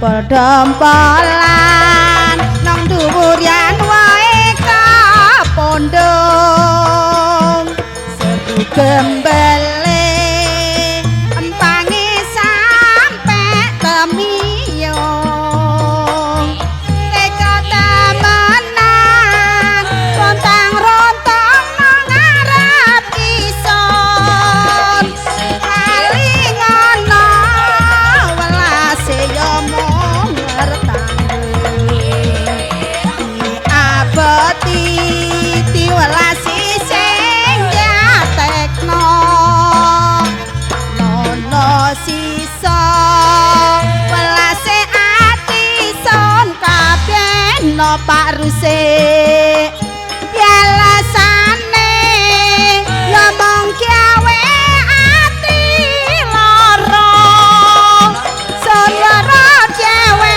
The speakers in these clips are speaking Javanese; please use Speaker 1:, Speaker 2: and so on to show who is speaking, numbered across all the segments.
Speaker 1: Dompol-dompolan nang dhuwur yen wae kapondhong seru gembele empange sampe temiyong teka temenan rontang rontong nang ngarep ison kali ngono welase yo mung aboti diwelasi sing gatekno nono sisa welase ati son kabeh no Pak Rusik bialasane ya mung gawe ati lara son lara dhewe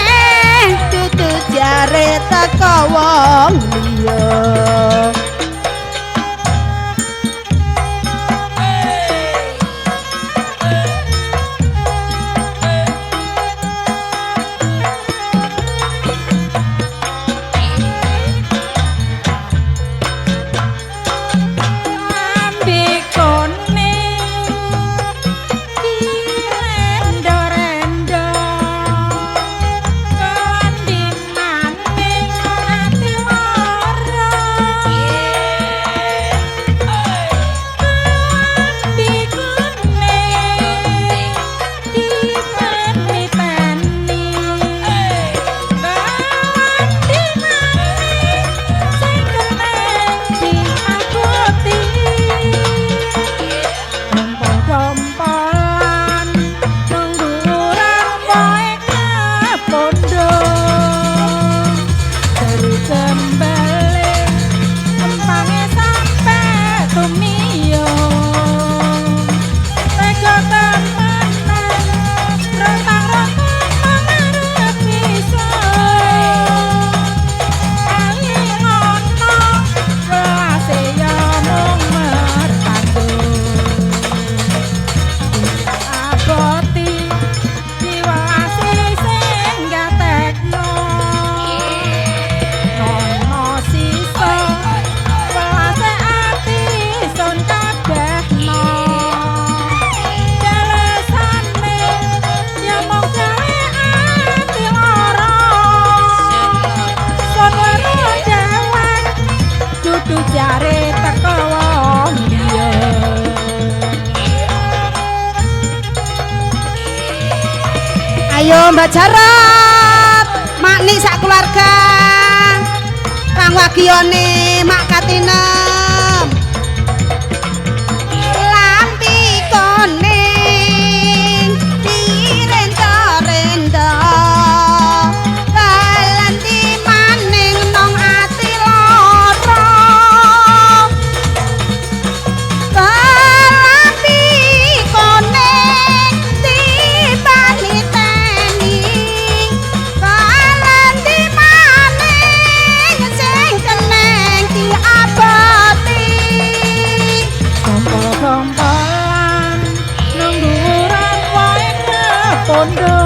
Speaker 1: dudu jare teko wong liya. Ayo Mbak Jarot, Mak Nik sak keluarga, Kang Wagiyone, Mak Katinem. Lampi kuning direnda-renda, kalenti maning nang ati lara. Lampi kuning dipaniteni, kalenti maning sing keneng diaboti.
Speaker 2: Gompol-gompolan nang dhuwuran wae kepondho.